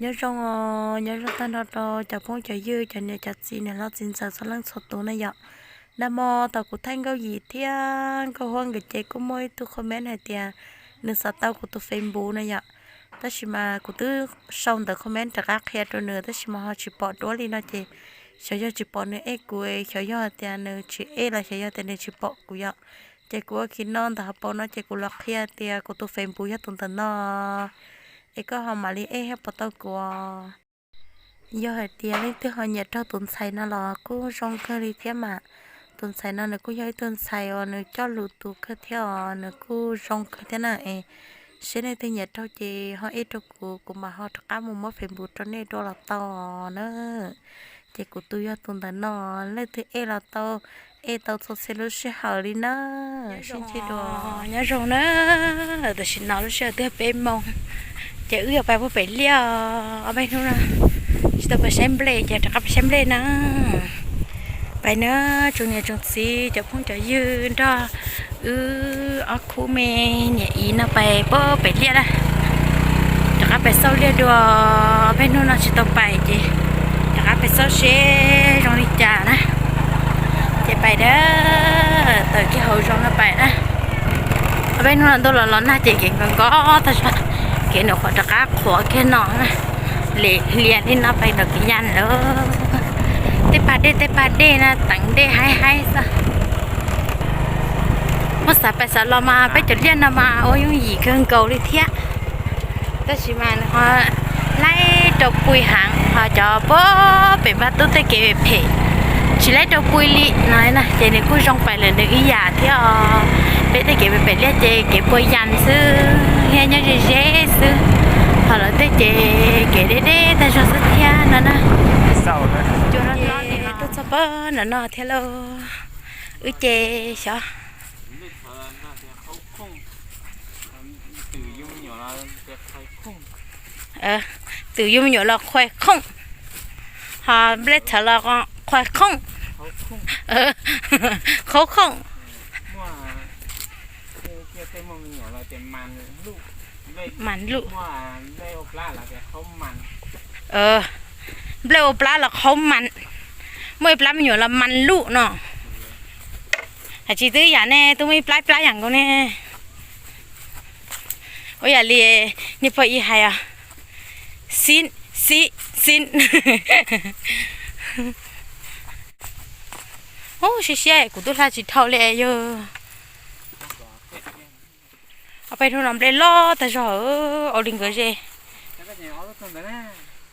Nyob zoo, nyob zoo tag nrho rau cov phooj cov ywg, cov niam cov txiv, niam hlob txiv ntxawm txhua leej txhua tus na yom. Nag hmo thaum kuv thaij Nkauj Yim thiab Nkauj Huab nkawd ces kuj muaj ib tug comment hais tias nws xav tau kuv tus Facebook na yom. Tab sis mas kuv twb sau ntawv comment rov qab qhia rau nws tab sis mas ho tsis pom duab li no ces xyov yog tsis pom nws ej kuv, xyov yog hais tias nws tsis ej los xyov yog tias nws tsis pom kuv yom. Ces kuv ua kiag no ntawm hauv paus no ces kuv los qhia tias kuv tus Facebook yog tus ntawm no, es koj ho mam li ej thiaj pom tau kuv os. Yog hais tias leej twg ho nyiam raug tus ntxhais no los kuj zoo kawg li thiab mas. Tus ntxhais no nws kuj yog ib tug ntxhais uas nws coj lus tus kawg thiab os, nws kuj zoo kawg thiab na es. Seb leej twg nyiam raug ces ho ej rau kuv, kuv mam ho rov qab mus muab Facebook rau nej dua los tau na. Ces kuv tus yog tus ntawm no, leej twg ej los tau, ej tau txhua txhia lub sij hawm li na. Sib ntsib dua. Nyob zoo na, tam sim no lub sij hawm twb peb moos, ces wb yuav pais puag pem liaj, ob peb hnub no tsis tau pais saib nplej ces rov qab pais saib nplej na. Pais na, tsoom niam tsoom txiv cov phooj cov ywg nrog wb ob khub me niam txiv no pais puag pem liaj na. Rov qab pais xauj liaj dua, ob peb hnub no tsis tau pais ces rov qab pais xauj seb zoo li cas na. Ces pais na, tawm kiag hauv zos no pais na. Ob peb hnub no ntuj los los nag ces kev nkos nkos tag zog, kev nyuam qhuav rov qab qhuav kiag no na. Lim hlias li no pais ntawm kev yas lawm. Tej pag dej tej pag dej na, teev dej haib haib xwb. Muab xav pais xav los mas peb cov liaj no mas ua yooj yim kawg nkaus li thiab. Tab sis mas nws ho laib rau pui heev, ho cov puag pem npaj tub tej kev phem tsis laib rau pui li no na, ces nws kuj zoo pais lawm nws ib yam thiab os. Peb tej kev pem liaj ces kev puas yas xwb thiab nyob ze ze xwb, ho lawv tej ces kev deb deb tag zog xwb thiab no na. Tuaj txog pab nram no thiab lauj, wb ces xyov twm yus me nyuam los qhuas khooj, ho nplej txhawv los qhuas khooj, qhuav khooj. Mas luj, nplej ua plab los qhuav mas, muaj ib plab me nyuam los mas luj no. Hais tsis twb yam ne, twb muaj ib plab plab yam nkaus ne. Ua yam li niag pog ib hais os, xib xib xib. Ub, siab siab kuv twb hla tsis dhau li yog. Ob peb hnub no nplej loj tag zog, ua li nkawd ze.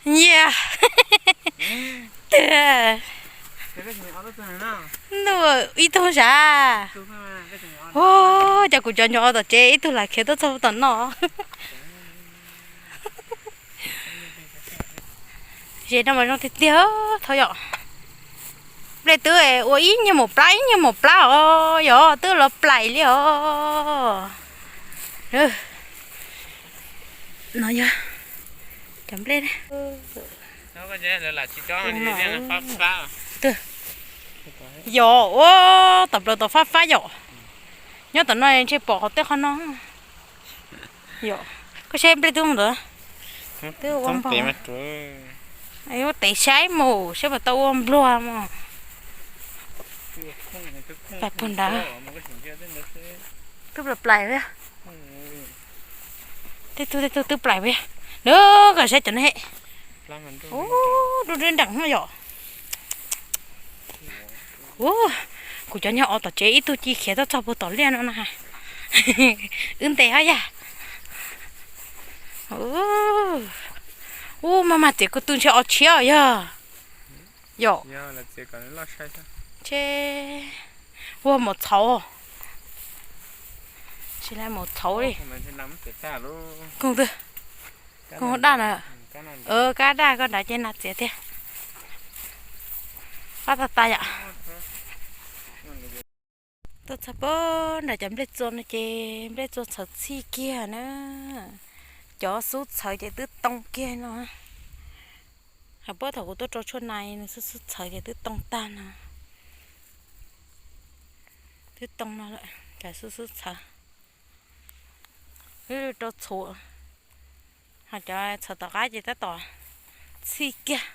Nyiaj. Twg? Ntuj, ib tug sav. Ua cas kuv cov nyuam tod tsev ib tug lam khiav tuaj txog tom no. Ze no mas zoo tiag tiag thaum yom. Nplej twb ua ib nyuag maum plab ib nyuag maum plab os, yog twb los plaim li os. No yog cov nplej. Yog ua tom plaws tom fab fab yom. Nyob tom no ntshe pom qhov tej qhov no. Yom, koj saib nplej twb ntawd, twb ua npog. Ua tev saib mus saib puas tau ua npluag mus. Pais puag nrad. Twb plaim plaim. Tej tug tej tug twb plaim. Nws kom saib cov no he. Ub, dub dub nreem no yom. Ub, kuv cov nyuag os tom tsev ib tug ci khiav tuaj txog puag tom liaj no na. Wb ntes hab yag. Ub, maj mam txiav kuv tus ntshe os tshiab yog. Yom. Ntshe ua maum txhauv. Tsis la maum txhauv li. Koog twg? Koog daj na. Kab daj koj nrad ces nas txiav tiag. Qab tag tas yom. Tuaj txog pab nram cov nplej txua no ces nplej txua txhawv txhij kiag na. Cov xub txhawv ces twb too kiag no. Hais puab thaum kuv tuaj rau tshuaj nais nws xub xub txhawv ces twb too tag no. Twb too no lawm, cov xub xub txhawv. Wb rau txhuv. Ho cov txhawv tom qab ces tab tom txhij kiag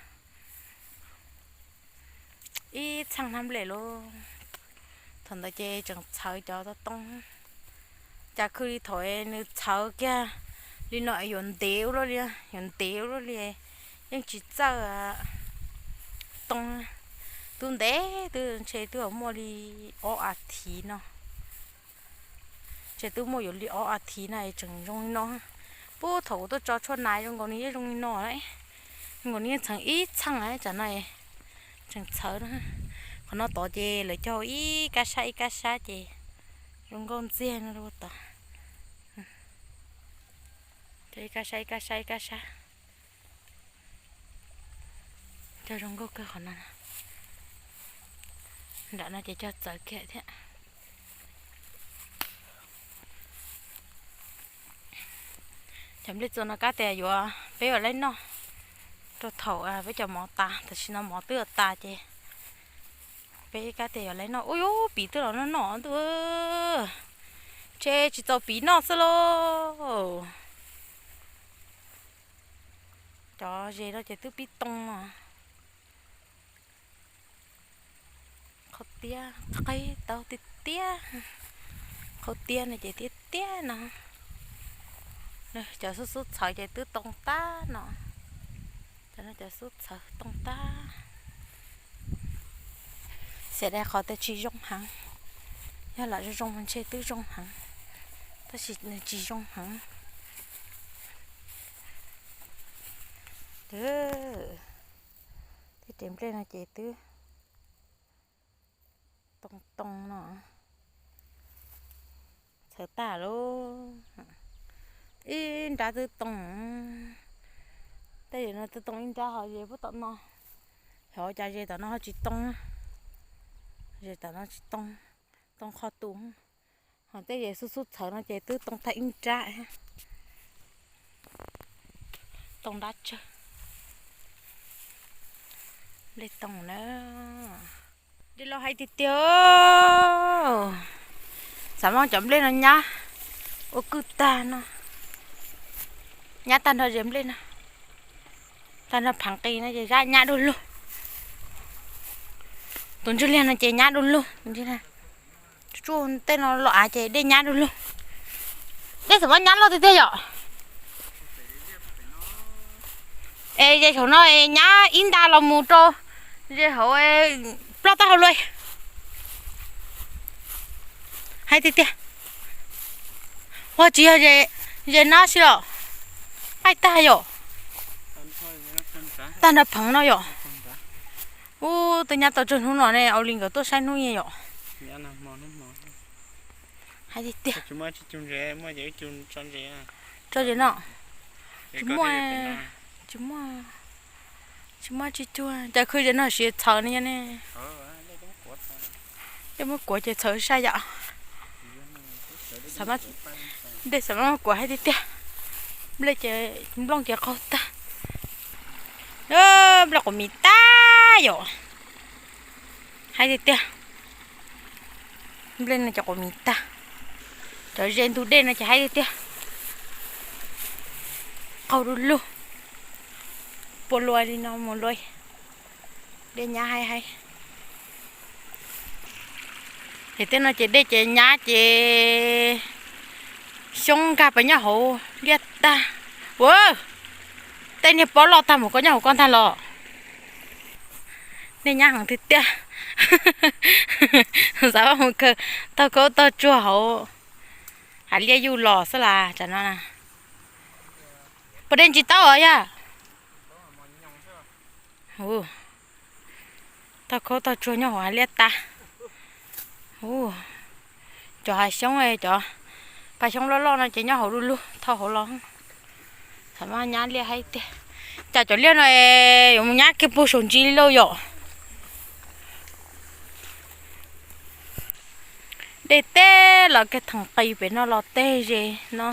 ib txheej hnab nplej lauj. Thaum ntawd ces tseem txhawv cov toj too, cas khwj li thaum nws txhawv kiag li no yuav ntev ua luaj li, yuav ntev ua luaj li, yeej tsis txawj too. Twb ntev, twb ntshe twb muaj li ob as thiv no. Ntshe twb muaj yuav li ob as thiv no tseem zoo li no. Puag thaum kuv tuaj tso tshuaj nas zoo nkaus nws yeej zoo li no, zoo nkaus nws yeej txheev ib txheej tsam no tseem txhawv na. Qhov no tod ces lawv cog ib kab sab ib kab sab ces zoo nkauj ntxiag no tod. Cog ib kab sab ib kab sab ib kab sab. Cog zoo nkauj kawg qhov no. Nram no ces cog txawv kiag thiab. Cov nplej txua no kab tias yuav, peb yuav laib noj rau thaum peb cov mov tas, tam sim no mov twb yuav tas ces peb kab tias yuav laib noj. Ub, yuav piv twb los noj noj ntuj, ntshe tsis txaus piv noj xwb lauj. Cov zes no ces twb pib too os. Qhov tiab qig tau tiag tiag. Qhov tiab no ces tiab tiab no. Cov xub xub txhawv ces twb too tag no. Cov no cov xub txhawv too tag. Xiam dai qhov tias tsis zoo heev. Yog lam zoo zoo mas ntshe twb zoo heev, tab sis nws tsis zoo heev. Tej res nplej no ces twb too too no. Txhawv tag lauj. Ib nrab twb too. Tej zes no twb too ib nrab ho zes puag tom no. Xyov cas zes tom no ho tsis too. Zes tom no tsis too, too qhov tus. Ho tej zes xub xub txhawv no ces twb too tag ib nrab. Too nrab tsawg. Nplej too na. Dej los hais tiag tiag. Xav muab cov nplej no nyab ua kwj tag no. Nyab tag nrho zes nplej no. Tag nrho phav nqis no ces zab nyab du lug. Tus ntswg liag no ces nyab du lug. Tsuj tej no los av ces dej nyab du lug. Dej xav muab nyab loj tiag tiag yom. Es zes saum no nyab ib nta los mus rau zes hauv ploj tag hauv lawm. Hais tiag tiag. Ua tsis yog zes nab si los qaij tag yom. Tag nrho pheev no yom. Ub, twb nyab tau tsawg hnub no ne, ua li nkawd tuaj saib hnub nyiaj yom. Hais tiag tiag. Tso zes no. Tsis muaj, tsis muaj, tsis muaj tsis cuag, cas khwj zes no siav txhawv ne yom ne. Dej muab kuav ces txhawv sai yom. Dej xav muab kuav hais tiag tiag. Nplej ces nplooj ces qaug tag. Nplej quav mis tag yom. Hais tiag tiag. Nplej no ces quav mis tag. Cov ze ntug dej no ces hais tiag tiag. Qaug du lug. Pua lua li no mus lua. Dej nyab hais hais. Ces tej no ces dej ces nyab ces xyoob nkag pas nyob hauv liaj tag. Ua, tej niag pob loj tag mus koj nyob hauv koj ntag los. Dej nyab heev tiag tiag. Xav mus kawg taug khaub taug tsuag hauv hav liaj yuj los xwb las tsam no. Puas dej ntsis taub os yog? Taug khaub taug tsuag nyob hauv hav liaj tag. Cov hav xyoob, cov pas xyoob loj loj no ces nyob hauv du lug thauj hauv los. Thaum no nyab liaj hais tiag, cas cov liaj no yuav mus nyab kiag puag saum ntsis li lauj yom. Dej teb los kiag theem qis pem no los tej zes no,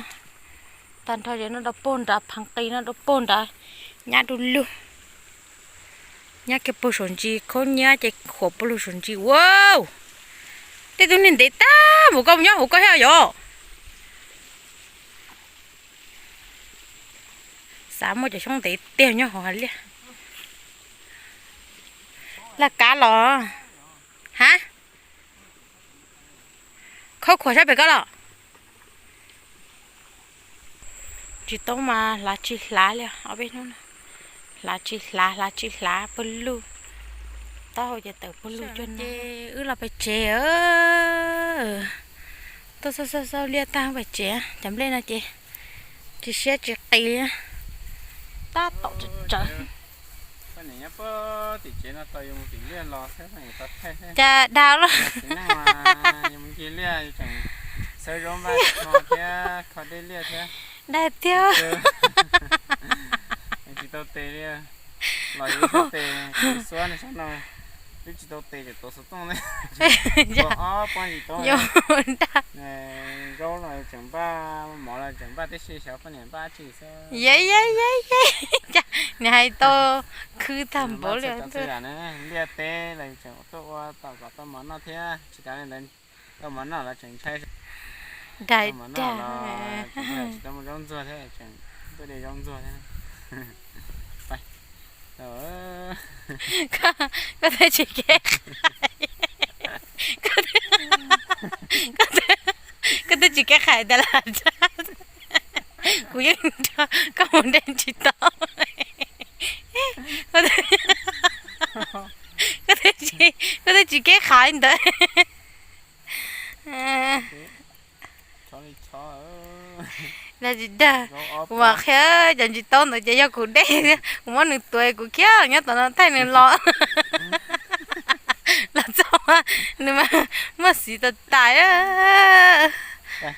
tag nrho zes no rau puag nrad, pheev qis no rau puag nrad, nyab du lug. Nyab kiag puag saum ntsis, khaub nyab ces khuam puag lug saum ntsis ua. Tej tug niag ntev tag npaum koj mus nyob hauv koj thiab yom. Xav muaj cov xyoob ntev tiag nyob hauv hav liaj. Laj kab los. Ha? Khaub khuam sab pem koj los. Tsis tau mas hlav tsis hlav li ob peb hnub no. Hlav tsis hlav, hlav tsis hlav, pawg lug. Taub hau ces tawm pawg lug cuag no. Wb los pem tsev. Tuaj xauj xauj xauj liaj tag pem tsev, cov nplej no ces tsis siab tsis qis li. Tab tom tsawv tsawv. Cas dag los. Dag tiag. Tsis tau tes li. Los yus tes, xuab no, twb tsis tau tes ces tuav xov tooj ne. Ua ob pob ntsis tau. Zaub los tseem npaj, mov los tseem npaj, tib si xyov poj niam npaj tsi xwb. Ye ye ye ye, cas nws hais tau khwv tag npaum li. Liaj teb los tseem tuaj ua tom kom tau mov noj thiab, tsis tas li ntawd tau mov noj los tseem ntshai. Dag dag. Tsis tau muaj zaub ntxuag thiab, tseem tuaj de zaub ntxuag thiab. Koj twb tsis kev qhais, koj twb tsis kev qhais tas las, kuv yeej nrog koj mus de tsis tau. Koj twb tsis kev qhais ntawd. Dag tsis dag, kuv mam qhia cov ntsis taub ntawd ces yog kuv de, kuv muab nws tuav kuv khiav nyob tom no thaij nws los. Los txog nws mas muaj xiv tas tas. Dag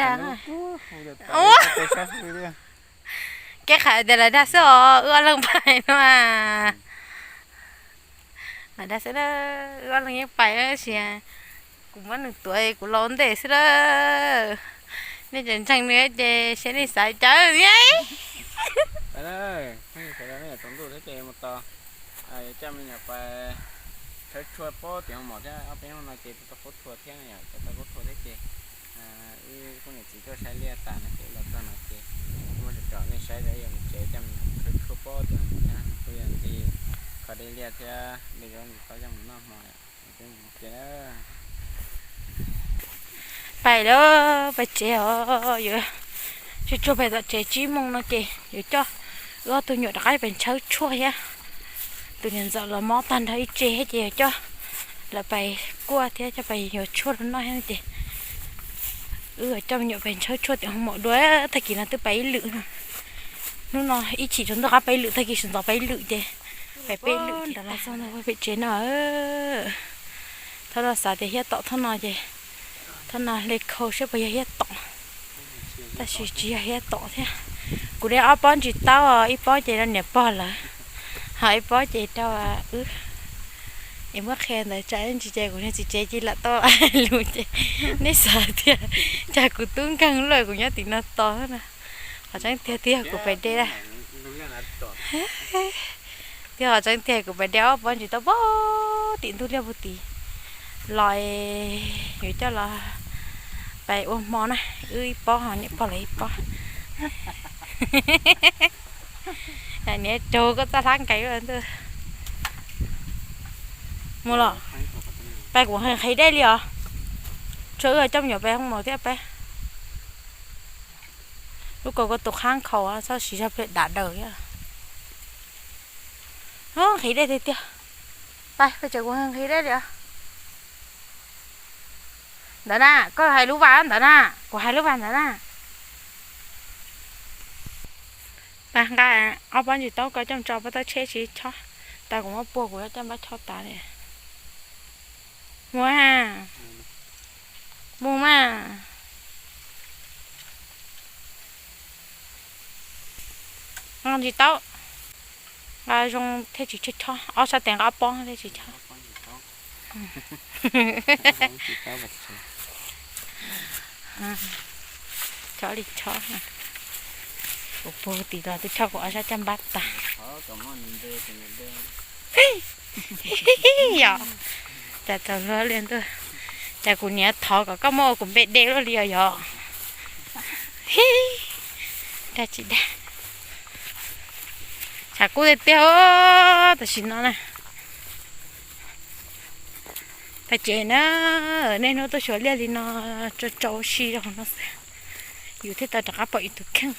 dag. Kev qhais tias lawv dag xwb os, wb ob leeg pais no. Lawv dag xwb, wb ob leeg yeej pais tab sis kuv muab nws tuav kuv los ntej xwb lawm. Nej tseem ntseeg nws ces saib nej xav cas. Sawv daws, nej tsaus ntuj thiab ces mus tos, coj me nyuam pais tshawb tshuaj pob tim hoo maum thiab, ob peb hnub no ces tau pob tshua thiab, coj tau pob tshua thiab ces wb poj niam txiv tuaj saib liaj tas no ces los txog no ces muab tsom tsom nej saib, yuav mus tsev coj me nyuam tshawb tshuaj pob tim hoo maum thiab, kuj yog ntxig kho dej liaj thiab de zaub ntsis taub coj mus noj hmo. Pais lawm, pais tsev os. Yuav tsuag tsuag pais tom tsev tsib moos no ces yuav coj wb ob tug nyuam rov qab pais ntshawb tshuaj thiab. Tus niam ntxawm los mob tag nrho ib tse thiab ces yuav coj lawv pais kuaj thiab coj pais yuav tshuaj rau noj thiab ces wb yuav coj me nyuam pais ntshawb tshuaj tim hoo maum dua. Tag kis no twb pais ib lwm no. Hnub no ib chim tsaus ntuj qab pais ib lwm, tag kis sawv ntxov pais ib lwm ces pais peb lwm ces los txog no pem tsev no. Thaum no xav tias hiab tom thaum no ces thaum no hle khau seb puas yog hiab tom, tab sis tsis yog hiab tom thiab. Kuv de ob pob ntsis taub, ib pob ces rau niam pog lawv, ho ib pob ces rau wb. Es muab qhia ntawd tsam ntsis ces kuv niag txiv tsev cia lam tau lus ces nej xav tias cas kuv tub nkeeg luaj kuv nyob tim no tos na. Qhov tseeb tiag twb yog kuv pais de, twb yog qhov tseeb tiag kuv pais de ob pob ntsis taub pog tim ntug liaj puag tid los, yuav coj los pais ua hmo na, wb ib pob ho niam pog lawv ib pob. Niam raug koj txoj hlab nqis mus los. Pais kuv nqhis dej li os. Tshuav wb coj me nyuam pais hoo maum thiab peb. Lub kaus koj tus qhab nkhaus txhob siv zog ple dav daws thiab. Nqhis dej tiag tiag. Pais peb tsev kuv nqhis dej li os. Ntawd na, koj hais lub vas ntawd na, kuv hais lub vas ntawd na. Pais nqa ob pob ntsis taub ko coj tso pab tau tsheb tsis chob, tas kuv muab puag kuv coj npab chob tas li. Mus, mus mas. Nqa ntsis taub, nqa zoo thiaj tsis chob chob, ob sab tes nqa ob pob thiaj tsis chob. Chob li chob, kuv puag tim los twb chob kuv ob sab caj npab tas. Yom. Cas txaus luag li ntuj, cas kuv niam thov kom koj muab ua kuv npe de luaj li os yog. Dag tsis dag. Tshav kub tiag tiag tam sim no na. Pab ces na, niaj hnub tuaj xyuas liaj li no, tsau tsau si rau hauv no xwb, yus thiaj tau rov qab pom yus tus kheej.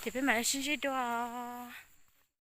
Ces peb mam li sib ntsib dua.